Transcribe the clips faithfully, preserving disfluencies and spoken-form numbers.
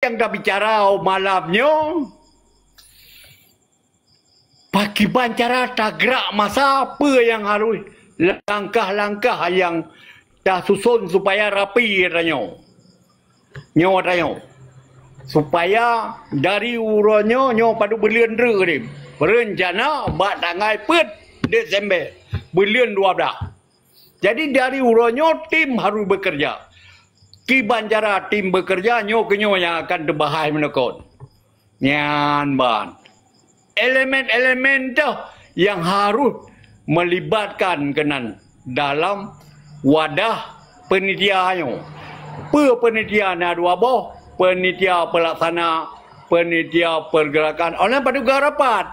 nyang tabicara malam nyoe, pakiban cara tagrak masa, peue nyang harôh, langkah-langkah nyang tasuson supaya rapi tanyoe. Nyoe tanyoe. Supaya dari uroe nyoe, nyoe padub buleuen treuk deh. Reuncana bak tanggai peuet Desember, buleuen dua belas. Jadi dari uroe nyoe tim harôh bekerja. Kiban cara tim bekerja, nyoe keuh nyoe nyang akan teubahas meuneukot. Nyan ban. Elemen-elemen teuh nyang harôh meulibatkan keunan dalam wadah panitia nyoe. Peue panitia na dua boh, panitia peulaksana, panitia pergerakan, oleh padub ka rapat.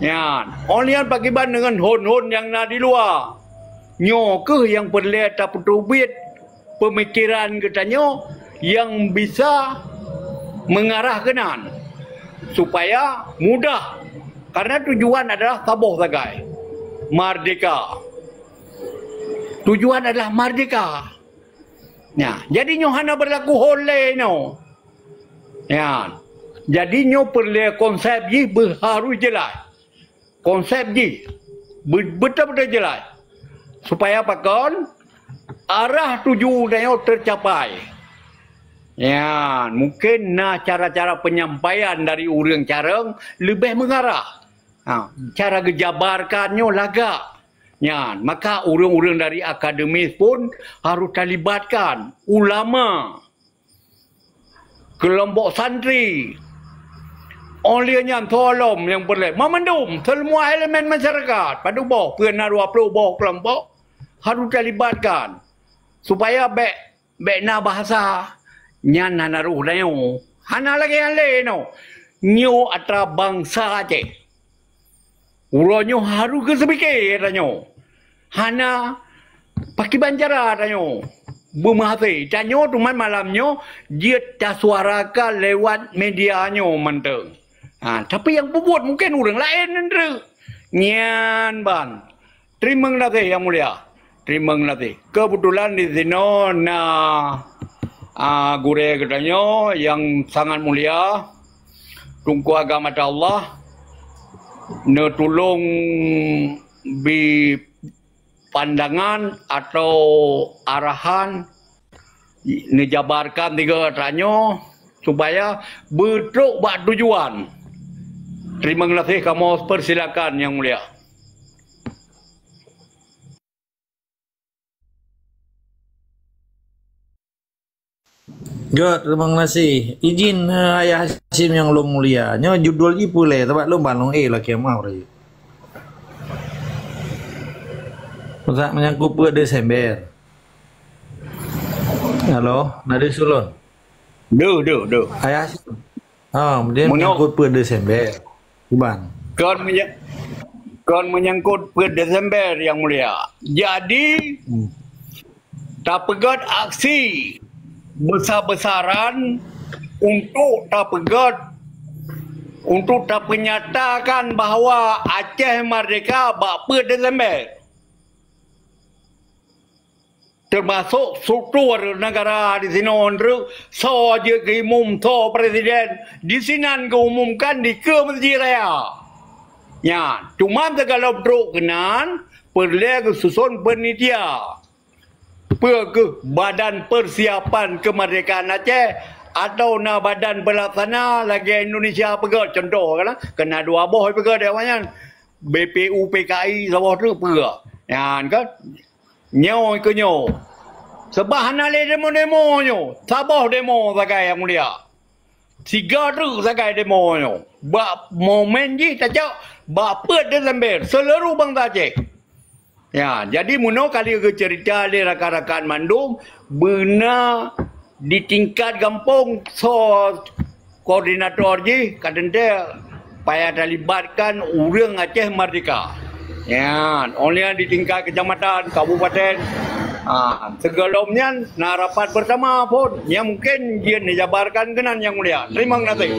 Nyan, oleh nyan pakiban deungon hon-hon nyang na di luwa. Nyoe keuh nyang peureulée tapeuteubiet peumikiran geutanyoe nyang bisa meungarah keunan, supaya mudah. Karena tujuan adalah saboh sagai, merdeka. Tujuan adalah merdeka. Nya, jadi nyoe hana beurlaku hon lé nyoe. Nya, jadi nyoe peureulée konsep jih beuharôh jeulaih. Konsep jih be-, beutôi-beutôi jeulaih. Supaya pakon? Arah tuju tanyoe teucapai. Ya, mungkin na cara-cara penyampaian dari ureuëng carông leubeh meungarah. Ha, cara geujabarkan nyoe lagak. Nyan, maka ureuëng-ureuëng dari akademis pun harôh talibatkan, ulama, keulompok santri. Óh lheueh nyan, soe lom nyang peureulée, mandum seuleumoa elemen masyarakat, padub boh, peue na dua ploh boh keulompok, harôh talibatkan, supaya bék, bék na bahasa nyan hana roh tanyoe. Hana lagée nyan lé nyoe. Nyoe atra bansa Aceh. Uroe nyoe harôh geuseupiké tanyoe. Hana pakiban cara tanyoe beumeuhasé. Tanyoe teuma malam nyoe jeuet tasuarakan lewat media nyoe mantong. Ha, tapi nyang peubuet mungken ureuëng laén nyan treuk. Nyan ban. Teurimong gaséh, Yang Mulia. Teurimong gaséh. Keubeutulan di sinoe na, a, gurée geutanyoe nyang sangat mulia, Teungku Agam Atta Allah, neutulông bi pandangan atau arahan neujabarkan tiga tanyoe supaya beutrok bak tujuan. Teurimong gaséh, kamoe peusilakan, Yang Mulia. Gét, teurimong gaséh. Izin, eh, Ayah Hasyim nyang lôn mulia. Nyoe judul jih peue lé, sabab lôn ban lôn éh lakée meu'ah rayeuk. Masak menyangkut peuet Desember. Halo, na deuh su lôn? Deuh, deuh, deuh. Ayah Hasyim. Ha, dia menyangkut peuet Desember. Iban. Kon menya-, kon menyangkut peuet Desember, Yang Mulia. Jadi, hmm, tapeugét aksi besar-besaran untuk tapeugét, untuk tapeunyatakan bahwa Aceh merdeka bak peuet Desember. Teumasok struktur negara di sinoe treuk, soe jeuet keu imum, soe presiden, di sinan geuumumkan dikeue meuseujid raya. Nyan, cuma sigohlom trok keunan, peureulée geususon panitia. Peue keuh Badan Persiapan Kemerdekaan Aceh atau na badan pelaksana lagée Indonesia peugét, contoh kan, keu na dua boh peugét awaknyan, B P U P K I saboh treuk peue. Nyan kan. Nyoe keuh nyoe. Sabab hana lé demo-demo nyoe. Saboh demo sagai, Yang Mulia. Siga treuk sagai demo nyoe. Bak momen jih tacok bak peuet Desember, seuluruh bansa Aceh. Ya, jadi meunoe ka lheueh geuceurita lé rakan-rakan mandum, beuna di tingkat gampông soe koordinator jih, ka teuntée payah talibatkan ureuëng Aceh Merdeka. Nyan, óh lheueh di tingkat keucamatan, kabupaten, ha, sigohlom nyan na rapat bersama phon, nyang mungken jeuet neujabarkan keunan, Yang Mulia. Teurimong gaséh.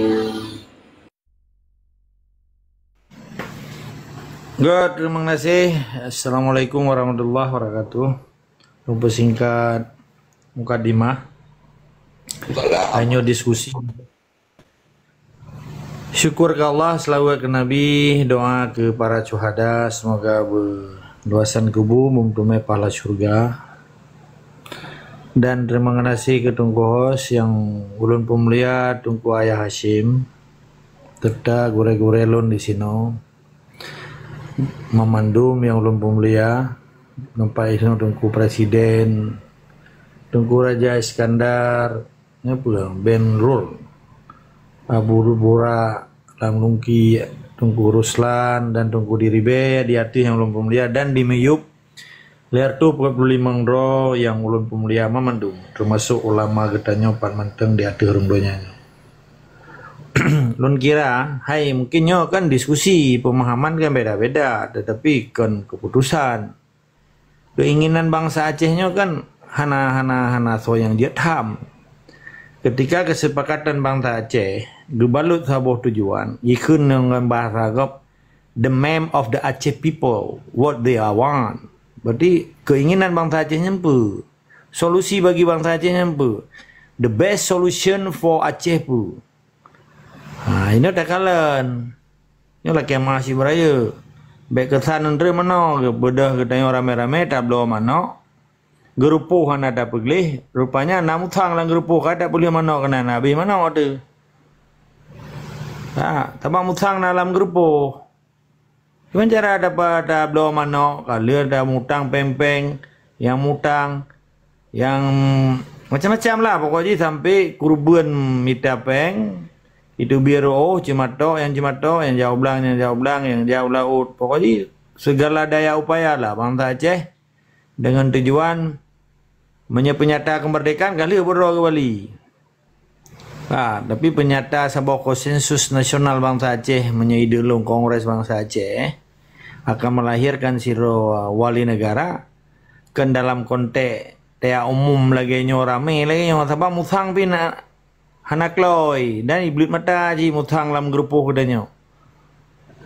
Good, teurimong gaséh. Assalamualaikum warahmatullahi wabarakatuh. Lôn peusingkat mukadimah. Tanyoe diskusi. Syukur keu Allah, selawat keu Nabi, doa keu para syuhada, semoga beulesan kubu, meuteumeue pahala syurga. Dan terima kasih keu Teungku Hos nyang ulôn peumulia, Teungku Ayah Hashim, serta gurée-gurée lôn di sinoe. Mamandum nyang ulôn peumulia, nampak di sinoe Teungku Presiden, Teungku Raja Iskandar, nyan peue, Ben Rul, Abu Burak, Lam Lungki, Teungku Ruslan dan Teungku Diribée di ateueh nyang ulôn peumulia, dan di miyueb lhèe reutôh peuet ploh limong droe nyang ulôn peumulia mamandum, teumasok ulama geutanyoe pat mantong di ateueh rhueng donya nyoe. Lôn kira, hai, mungkin nyoe kan diskusi, pemahaman kan beda-beda, tetapi kon keputusan. Keinginan bansa Aceh nyoe kan hana, hana, hana soe nyang jeuet tham. Ketika kesepakatan bansa Aceh geubalot saboh tujuan, jikheun ngon bahasa gob, the mem of the Aceh people, what they are want. Berarti keinginan bansa Aceh nyan peue? Solusi bagi bansa Aceh nyan peue? The best solution for Aceh peue? Ha, inoe takalon. Nyoe lakée meuhasib rayeuk. Bék keusan neuntreuk meunoe, geubeudôh geutanyoe ramé-ramé tabloe manok. Geurupoh hana tapeugleh, rupanya na musang lam geurupoh, ka tapeugleh manok keunan, habéh manok teuh. Ha, sabab musang na lam geurupoh. Kiban cara dapat tabloe manok, ka lheueh tamutang péng-péng, nyang mutang, nyang macam-macam lah pokok jih, sampai keureubeuen mita péng, itu biar oh, ceumatok, nyang ceumatok, nyang jak u blang, nyang jak u blang, nyang jak u laôt. Pokok jih segala daya upaya lah bansa Aceh dengan tujuan meunyoe peunyata kemerdekaan ka lheueh beudroe keu Bali. Ha, tapi peunyata saboh konsensus nasional bansa Aceh, meunyoe ideuh lôn Kongres Bansa Aceh, akan melahirkan sidroe wali negara, kan dalam konteks teuka umum lagée nyoe, ramé lagée nyoe, sabab musang pih na, hana kloi, dan ibleuet mata jih musang lam geurupoh geutanyoe.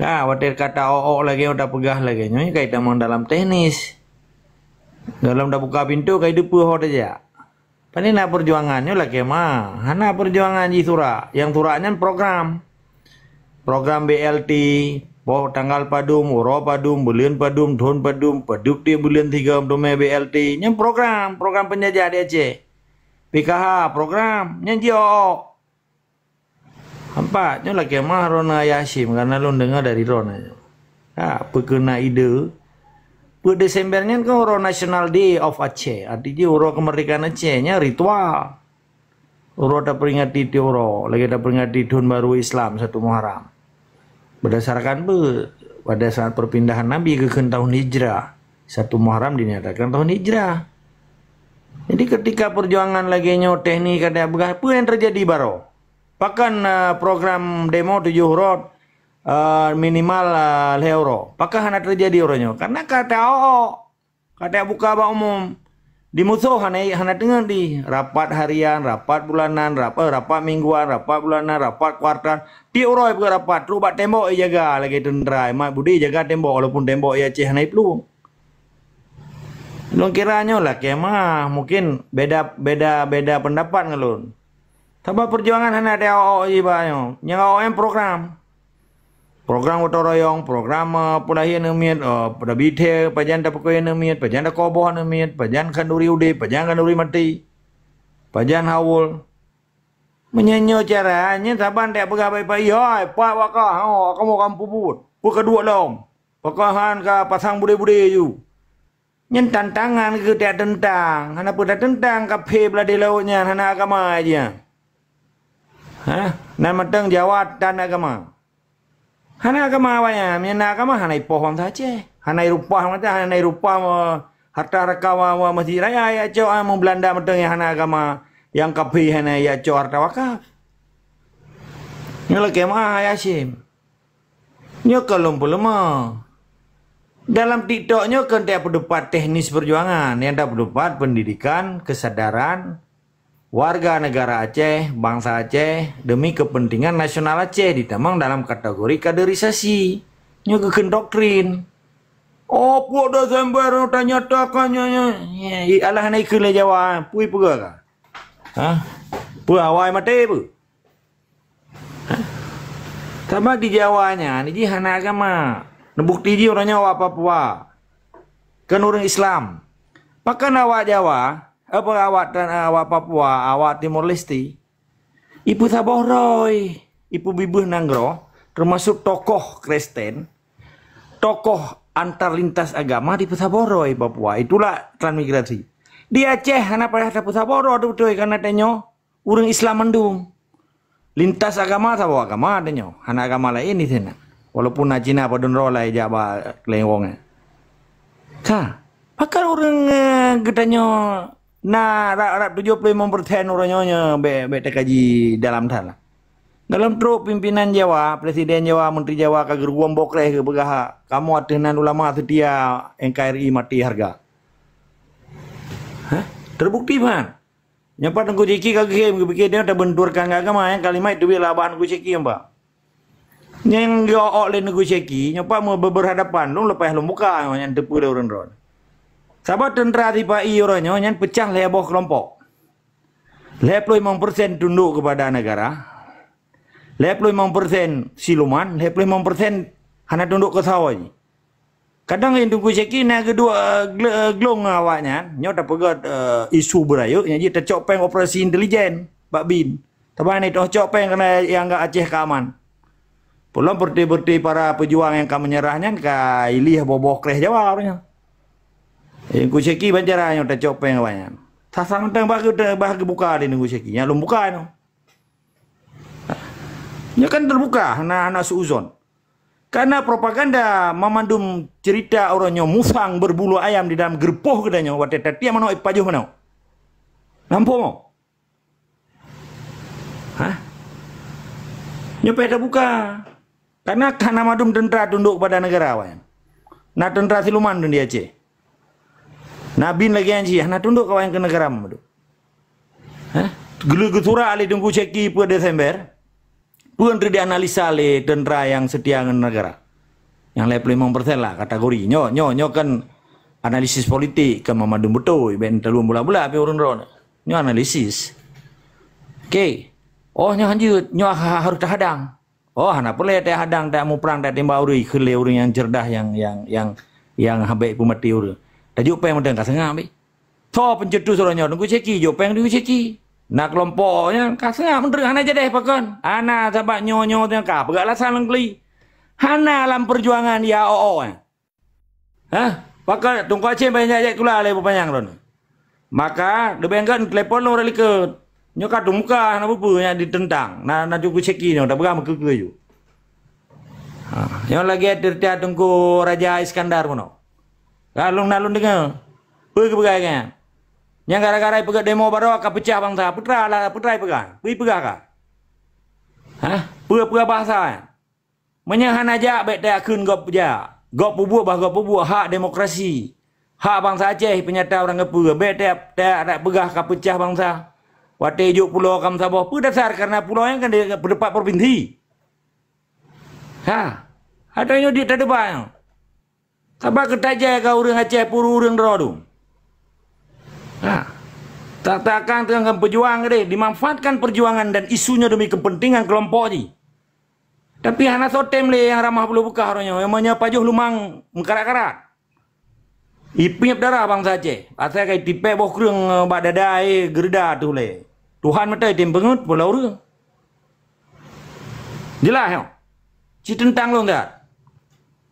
Ha, watée ka ta-ok-ok lagée nyoe, tapeugah lagée nyoe, ka itamong dalam teknis. Dalam tabuka pintoe, ka ideupeue ho tajak. Pane na peujuangan nyoe lakée ma. Hana peujuangan jisurak. Nyang surak nyan program. Program B L T, poh tanggal padum, uroe padum, buleuen padum, thon padum, padub tiep buleuen sigoe teumé B L T. Nyan program, program peunjajah di Aceh. P K H, program. Nyan jiôh. Nampak, nyoe lakée meuah droeneuh Ayah Hashim, karena lôn deungoe dari droeneuh nyoe. Ha, peu keuh na ide. Peuet Desember nyan kan uroe National Day of Aceh, arti jih uroe kemerdekaan Aceh, nyan ritual. Uroe taperingati tiep uroe, lagée taperingati thon baru Islam satu Muharram. Berdasarkan peu? Pada saat perpindahan Nabi geukheun tahun Hijrah, satu Muharram dinyatakan tahun Hijrah. Jadi ketika perjuangan lagée nyoe teknik ka tapeugah, peue nyang teujadi baroe? Pakon, eh, program demo tujoh uroe, eh, minimal, eh, lhée uroe? Pakon hana teujadi uroe nyoe? Karena ka ta-ok-ok, ka tabuka bak umum. Di musoh hana, hana teungeut di. Rapat harian, rapat bulanan, rap-, eh, rapat mingguan, rapat bulanan, rapat kuartal. Tiep uroe peuet rapat, trok bak tembok ijaga lagée teuntra. Mat budi jaga tembok, walaupun tembok i Aceh hana iplueng. Lôn kira nyoe lakée meuah, mungkin beda, beda, beda pendapat ngon lôn. Sabab perjuangan hana ta-ok-ok jih bak nyoe. Nyang ok-ok nyan program. Program gotong royong, program, eh, peulahé aneuk miet, eh, tabi thée, pajan tapeukoh aneuk miet, pajan takoboh aneuk miet, pajan khanduri udeb, pajan khanduri maté, pajan haul. Meunyoe nyoe cara, nyan saban tapeugah baik-baik, "Hai, pat wakah, ho, kamoe ka meupubuet. Peu ka duek lom? Pakon han ka pasang budé-budé ju?" Nyan tantangan keu tateuntang. Hana peue tateuntang, kaphé blah di laôt nyan, hana agama jih nyan. Hah? Nan mantong Jawa tan agama. Hana agama awaknyan, meunyoe na agama hana ipoh bansa Aceh. Hana irupah mata, hana irupah, eh, harta raka wa, wa Masjid Raya, ya cok, ah, meuh Beulanda mantong nyang hana agama, nyang kaphé hana ya cok harta wakaf. Nyoe lakée meuah Ayah Hashim. Nyoe ka lôn peuleumah. Dalam TikTok nyoe kon tapeudupat teknis perjuangan, nyang tapeudupat pendidikan, kesadaran warga negara Aceh, bansa Aceh, demi kepentingan nasional Aceh ditamong dalam kategori kaderisasi. Nyoe geukheun doktrin. Oh, peuet Desember tanyatakan nyoe, nyoe. Ya, i-, alah na ikheun lé Jawa, pui peugah ka? Hah? Peue awai maté peue? Sama di Jawa nyan, jih hana agama. Neubukti jih uroe nyoe awak Papua. Kon ureuëng Islam. Pakon awak Jawa, apa awak tan-, awak Papua, awak Timor Leste, ipeusaboh droe, ipeubibeuh nanggroe, termasuk tokoh Kristen, tokoh antar lintas agama dipeusaboh droe Papua. Itulah transmigrasi. Di Aceh hana payah tapeusaboh droe beutôi karena tanyoe ureuëng Islam mandum. Lintas agama saboh agama tanyoe, hana agama laén di sinan. Walaupun na Cina padum droe lai jak ba lengkong nyan. Ka, pakon ureuëng, eh, geutanyoe na rab-rab tujoh ploh limong persen uroe nyoe nyoe bèk, bèk teukaji dalam that lah. Dalam trok pimpinan Jawa, presiden Jawa, menteri Jawa ka geurugoe bokreh geupeugah, "Kamoe ateueh nan ulama seutia N K R I mati harga." Hah? Terbukti ban. Nyoe pat Teungku Syeki ka geuhem geupike dia tabenturkan agama nyang kalimat itu bela ban Teungku Syeki nyoe pat. Nyang geuok lé Teungku Syeki, nyoe pat meu-, berhadapan lôn leupah lôn buka nyoe nyang teupeu lé ureuëng droe. Sabab teuntera sipa-i uroe nyoe nyan peucah lhèe boh keulompok. Lhèe ploh limong persen tunduk kepada negara, lhèe ploh limong persen siluman, lhèe ploh limong persen hana tunduk keu sawa jih. Kadang Teungku Syeki na geuduek, eh, gle-, eh, glong ngon awaknyan, nyoe tapeugah, eh, isu beurayeuk, nyan jih tacok péng operasi intelijen bak bin. Teuma ni toh cok péng keunan nyang anggap Aceh ka aman. Peulom beureuti-beureuti para peujuang nyang ka meunyeurah nyan ka ilih boh-boh kreh Jawa uroe nyoe. Teungku Syeki ban cara nyoe tacok péng awaknyan. Sasang teuh bah geu-, bah geubuka lé Teungku Syeki, nyan lôn buka nyoe. Nyoe kan teubuka, hana, hana suuzon. Karena propaganda mamandum cerita uroe nyoe musang berbulu ayam di dalam geurupoh geutanyoe watèe tatiek manok ipajoh manok. Nampak mo? Hah? Nyoe payah tabuka. Karena hana mandum teuntera tunduk pada negara awaknyan. Na teuntera siluman di Aceh. Na bin lagèe nyan jih, hana tunduk awaknyan keu negara mandum. Hah? Geuleu geusurak lé Teungku Syeki peuet Desember. Peue nyang dianalisa lé teuntera nyang seutia ngon negara? Nyang lhèe ploh limong persen lah kategori. Nyoe, nyoe, nyoe kan analisis politik, kan mamandum beutôi, ben taleueng bula-bula pih ureueng droe. Nyoe analisis. Oke. Oh, nyoe hanjeuet, nyoe ha-, harôh tahadang. Oh, hana peureulèe tahadang, tamuprang, tatimbak ureueng, kheun lé ureueng nyang cerdas, nyang, nyang, nyang, nyang habék peumaté ureueng. Tajok péng mantong ka seungab, beh. Soe pencetus uroe nyoe? Teungku Syeki, jok péng Teungku Syeki. Na keulompok nyan ka seungab meuntreuk hana jadeh pakon. Hana, sabab nyoe-nyoe nyang ka peugah alasan lôn keuli. Hana lam peujuangan ya o-o nyan. Hah? Pakon Teungku Aceh banyak jak-jak kula lé beupanyang lôn. Maka leubeh gét telepon lôn rot likot. Nyoe ka teumuka hana peue-peue nyang diteuntang. Na, na Teungku Syeki nyoe tapeugah meukeue-keue ju. Ha, nyoe lagèe ceurita Teungku Raja Iskandar bunoe. Ka lôn na lôn deungoe. Peue geupeugah nyan? Nyang gara-gara ipeugah demo baroe ka peucah bansa. Peue teuma lah, peue teuma ipeugah? Peue ipeugah ka? Hah? Peue, peue bahasa nyan? Meunyoe hana jak, bèk tajak kheun gob jak. Gob peubuet bah gob peubuet, hak demokrasi. Hak bansa Aceh peunyata ureueng geupeue. Bèk tajak, tajak, tajak peugah ka peucah bansa. Watèe jok pulo ka meusaboh. Peue dasar? Karena pulo nyan kan di, di teumpat provinsi. Ha. Atau nyoe di tadebat nyoe. Sabab keu tajak ka ureueng Aceh puru ureueng droe dum. Ha. Tak, tak akan teuh ngon peujuang deh, dimanfaatkan perjuangan dan isunya demi kepentingan kelompok jih. Tapi hana soe tem lé nyang ramah buluh beukah uroe nyoe, meunyoe pajoh lumang meukarat-karat. Ipiep darah bansa Aceh. Asai ka itipèk boh kreueng bak dada, eh, geureuda tuh lé. Tuhan meutai tem peungeut pula ureueng. Jeulaih nyoe. Ci teuntang lôn that.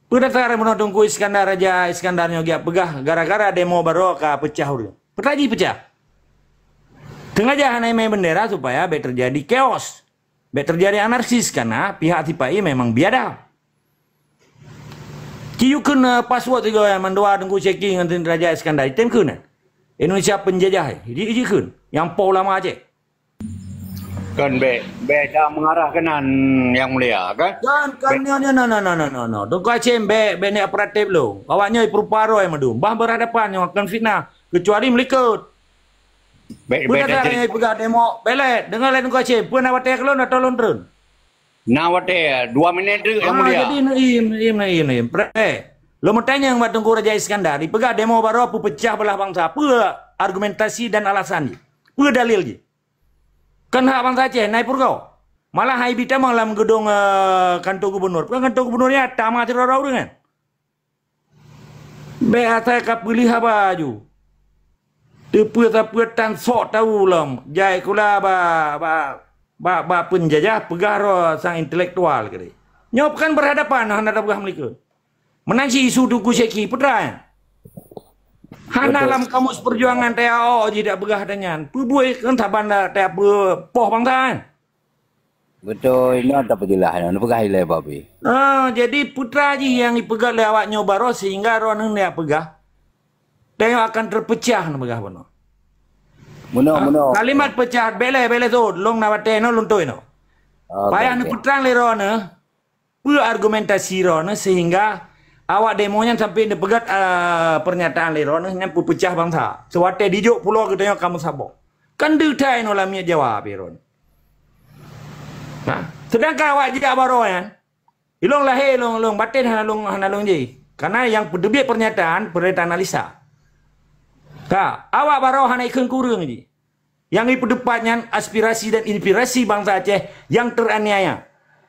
Peue dasar meunoe Teungku Iskandar, Raja Iskandar nyoe geujak peugah gara-gara demo baroe ka peucah ureueng. Peue tajih peucah? Teungaja hana imè bendera supaya bèk teujadi chaos. Bèk teujadi anarkis, karena pihak sipa-i memang biadab. Ci yue kheun, eh, password sigoe mandua Teungku Syeki ngon Raja Iskandar, item kheun, eh. Indonesia penjajah, eh. Ji, ji kheun. Nyang poh ulama Aceh. Kan bèk, bèk dak mengarah keunan, Yang Mulia, kan? Kan, kan, bèk. No, no, no. Teungku Aceh bèk, bèk nèk operatif lôn. Awak nyoe peurupa roh mandum. Bah berhadapan nyoe akan fitnah. Kecuali meulikot. Bèk, peue bèk, dasar bèk. Nyang peugah demo, bèk lé, deungö lé Teungku Aceh, peue na watèe keu lôn atau lôn treun? Na watèe, dua minèt teuk, Yang Mulia. Ah, jadi neuiem, neuiem, neuiem, neuiem. Pre-, eh, lôn meutanyong bak Teungku Raja Iskandar, ipeugah demo baroe peupeucah beulah bansa. Peue argumentasi dan alasan jih? Peue dalil jih? Kan hak bansa Aceh na ipeurugoe. Malah hai bi tamong lam geudong, eh, kantor gubernur. Bukan kantor gubernur nyan, tamat sidroe-droe ureuëng kan. Bék asai ka peuleueh haba aju. Teupeue sapeue tan sok tawu lom. Jai kula ba, ba, ba, ba peunjajah peugah droe sang intelektual keudeh. Nyoe kan berhadapan hana tapeugah meulikot. Meunan cit isu Teungku Syeki, peue treuk nyan? Hana Betul. lam kamus perjuangan T A O jih dak peugah ata nyan. Peue buet kan saban dak tapeue poh bansa kan? Betul, inoe tapeujeulaih, inoe peugah ilée babi. Ah, jadi peue treuk jih nyang ipeugah lé awak nyoe baroe sehingga droeneuh nyak peugah. Tanyoe akan terpecah neupeugah bunoe. Meunoe, Ah, meunoe. kalimat pecah, bele, bele sot, long na watée inoe, lôn toi inoe. Ah, Payah oke, oke. neupeutrang lé droeneuh. Peue argumentasi droeneuh sehingga awak demo nyan sampai neupeugah, ah, pernyataan lé droeneuh nyan peupecah bansa. Sewatée dijok pulo geutanyoe ka meusaboh. Kan deuh that inoe lam miet Jawa pih droeneuh. Nah, sedangkan awak jijak baroe nyan, ilong lahé, ilong, ilong batén hana lôn, hana lôn jih. Karena nyang peuteubiet pernyataan, peurintah analisa. Ka, awak baroe hana ikheun kureueng jih. Nyang ipeudeupat nyan aspirasi dan inspirasi bansa Aceh nyang teraniaya.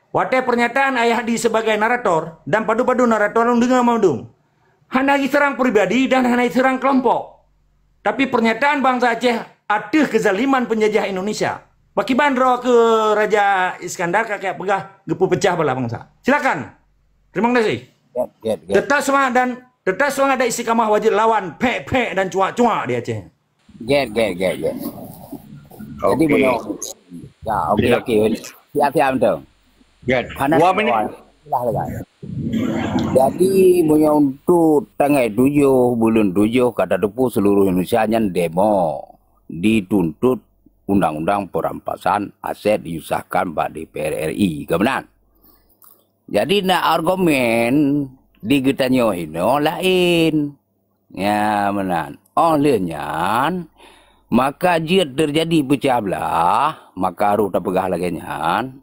Watée pernyataan Ayah Hadi sebagai narator dan padub-padub narator lôn deungoe mandum. Hana jiseurang pribadi dan hana jiseurang kelompok. Tapi pernyataan bansa Aceh ateueh kezaliman penjajah Indonesia. Pakiban droe keu Raja Iskandar ka keuyak peugah geupeupecah bala bansa. Silakan. Terima kasih. Get, get, get. Tetap semangat dan tetap semangat dan istiqamah wajib lawan pek-pek dan cuak-cuak di Aceh. Get, get, get, get. Jadi Okey. benar. Ya, okey, Ya. okey. Siap-siap betul. Kan. Hana Dua minit. soal. Lah, lah. Jadi, meunyoe untuk tanggai tujoh, buleuen tujoh, ka tateupeue seluruh Indonesia nyan demo dituntut undang-undang perampasan aset diusahkan bak D P R R I. Ka meunan? Jadi, na argumen di geutanyoe inoe laén. Ya, meunan. Óh lheueh nyan, maka jeuet teujadi peucah blah, maka harôh tapeugah lagée nyan.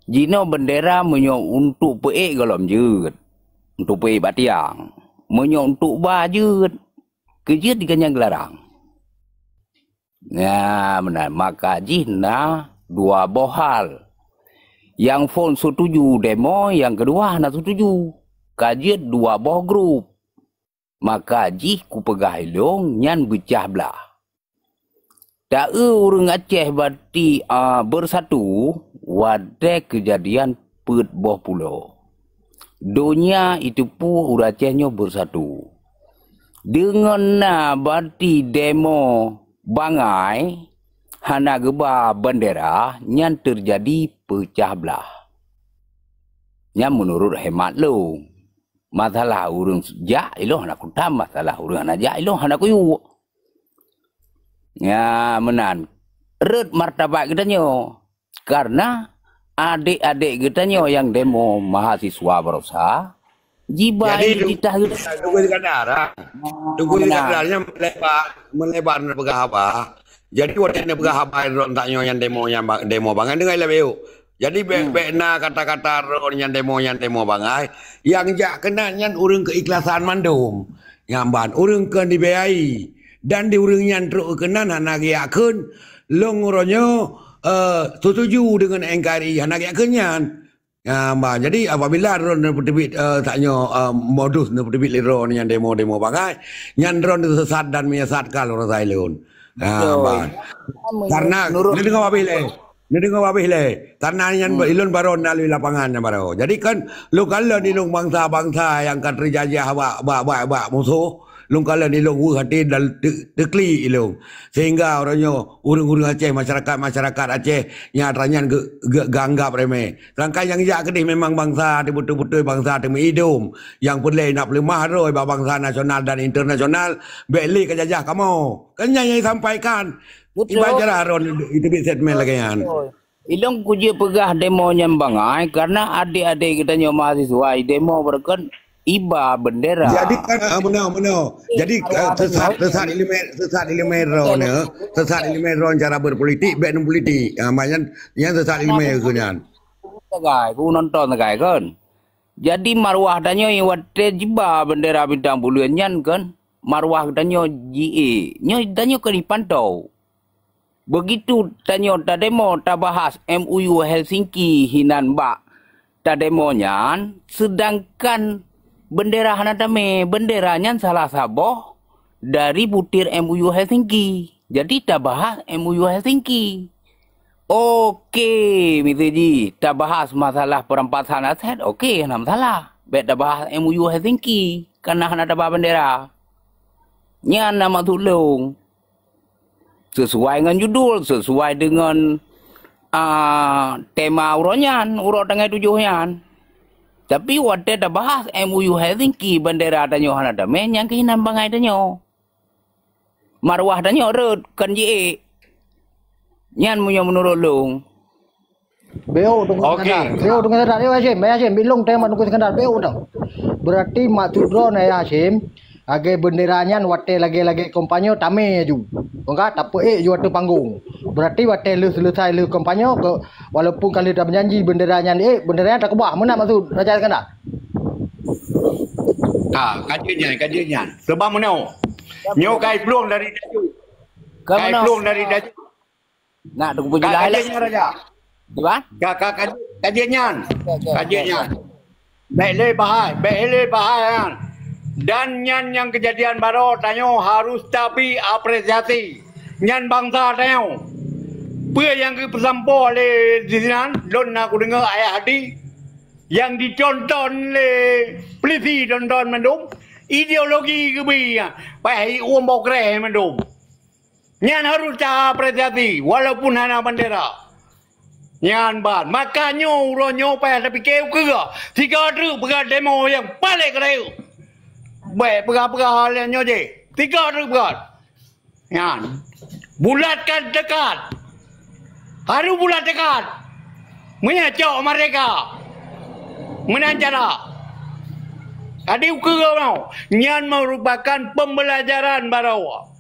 Jinoe beundera meunyoe untuk peuék gohlom jeuet, untuk peuék bak tiang. Meunyoe untuk ba jeuet, keu jeuet di ganyang geularang. Ya, meunan. Maka jih na dua boh hal. Nyang phon setuju demo, nyang keudua hana setuju. Ka jeuet dua boh grup. Maka jih kupeugah ilong nyan beucah blah. Ta-eu ureuëng Aceh bati, a, beusatu watée keujadian peuet boh pulo. Donya iteupeue ureuëng Aceh nyoe beusatu. Deungon na bati demo bangai hana geuba beundera, nyan teujadi peucah blah. Nyan meunurot hemat lôn. Masalah ureuëng jak, ilong hana kutam. Masalah ureuëng hana jak, ilong hana kuyue. Ya, meunan. Rot martabat geutanyoe. Karena adek-adek geutanyoe nyang demo mahasiswa barosa, jiba Jadi, identitas geutanyoe. Teungku Iskandar, ah. Teungku Meunan. Iskandar nyan meulebar, meulebar neupeugah haba. Jadi, watée neupeugah haba droe tanyoe nyan demo nyan ba-, demo bangai deungon lé beu. Jadi, bék, Hmm. bék na kata-kata droe nyan demo, nyan demo bangai. Nyang jak keunan nyan ureuëng keukhlasan mandum. Nyang ban ureuëng keu dibiayai. Dan di ureuëng nyan trok keunan hana geuyakheun, lôn uroe nyoe, eh, setuju deungon N K R I, hana geuyakheun nyan. Nyang ban, jadi apabila droe neupeuteubiet, eh, tanyoe, eh, modus neupeuteubiet lé droe nyan demo-demo bangai, nyan droe neusesat dan menyesatkan ureuëng laén. Nyang Betul. ban. Karena, Menurut neudeungoe babeh lé. Neudeungoe babeh lé. Karena nyan Hmm. ilôn baroe na lé lapangan nyan baroe. Jadi kan, lôn kalon ilôn bansa-bansa nyang ka teujajah bak, bak, bak, bak musoh. Lôn kalon ilôn weueh até dan te-, teuklik ilôn. Sehingga uroe nyoe ureuëng-ureuëng Aceh, masyarakat-masyarakat Aceh nyang atra nyan ge-, ge-, geuanggap remeh. Sedangkan nyang jak keudeh memang bansa teubeutôi-beutôi bansa teumeuidom. Nyang peureulée nak peuleumah droe bak bansa nasional dan internasional, bék lé ka jajah kamoe. Kan nyan nyang disampaikan. Betul. Iban cara droe iteubiet statement lagée nyan. Betul. Ilong kujeuet peugah demo nyan bangai karena adek-adek geutanyoe mahasiswa demo beureukat iba bendera. Jadi kan, ah, meunoe, meunoe. Jadi, ah, sesat, sesat ileumé, sesat ileumé droe nyoe, sesat ileumé droe cara berpolitik, bék neupolitik. Ah, maknyan, nyan sesat ileumé keu nyan. Sagai, ku nonton sagai kan. Jadi maruah tanyoe watée jiba bendera bintang buleuen nyan kan, maruah tanyoe jiék. Nyoe tanyoe kan dipantau. Begitu tanyoe tademo tabahas M O U Helsinki hinan bak tademo nyan, seudangkan beundera hana tamé. Beundera nyan salah saboh dari butir M O U Helsinki. Jadi tabahas M O U Helsinki. Oke, miseue jih tabahas masalah peurampasan aset, oke, hana masalah. Bék tabahas M O U Helsinki, kareuna hana tabahas beundera. Nyan na maksud lôn. Sesuai ngon judul, sesuai deungon, a, tema uroe nyan, uroe tanggai tujoh nyan. Tapi watée tabahas M O U Helsinki, beundera tanyoe hana tamé, nyan keuh hinan bangai tanyoe. Marwah tanyoe rhot, kon jiék. Nyan meunyoe meunurot lôn. Beu Teungku Iskandar. Oke. Beu Teungku Iskandar. Ayah Hasyim, Ayah Hasyim, bilong tema Teungku Iskandar. Beu dong. Berarti maksud droeneuh Ayah Hasyim, lagée beundera nyan watée lagée-lagée kampanye tamé aju. Maka tapeuék ju ateueh panggong. Berarti watée lheueh seuleusai lheueh kampanye, ke, walaupun ka lheueh tabeujanji beundera nyan ék, beundera nyan takeubah. Meunan maksud Raja Iskandar? Ah, ka jeuet nyan, ka jeuet nyan. Sebab meunoe. Nyoe ka iplueng dari Dayeuh. Ka iplueng dari Dayeuh. Nak teupeujeulah. Ka jeuet nyan, Raja. Iban? Ka, ka, ka, ka jeuet nyan. Oke, oke, oke. Ka jeuet nyan. Bék lé bahai, bék lé bahai nyan. Dan nyan nyang keujadian baroe tanyoe harus tabi apresiasi. Nyan bansa tanyoe. Peue nyang geupeusampoe lé di sinan, lôn na kudeungoe Ayah Hadi, nyang ditonton lé polisi tonton mandum, ideologi geubi nyan, paih iuem bokreh mandum. Nyan harôh ta-apresiasi, walaupun hana bandera. Nyan ban. Maka nyoe uroe nyoe payah tapike ukeue. Tiga treuk peugah demo nyang paleng keurayeuk. Bék peugah-peugah hal nyang nyoe jih. Tiga treuk peugah. Nyan. Bulatkan tekad. Harôh bulat tekad. Meunyoe cok merdeka. Meunan cara. Jadi ukeue nyoe. Nyan merupakan pembelajaran baroe.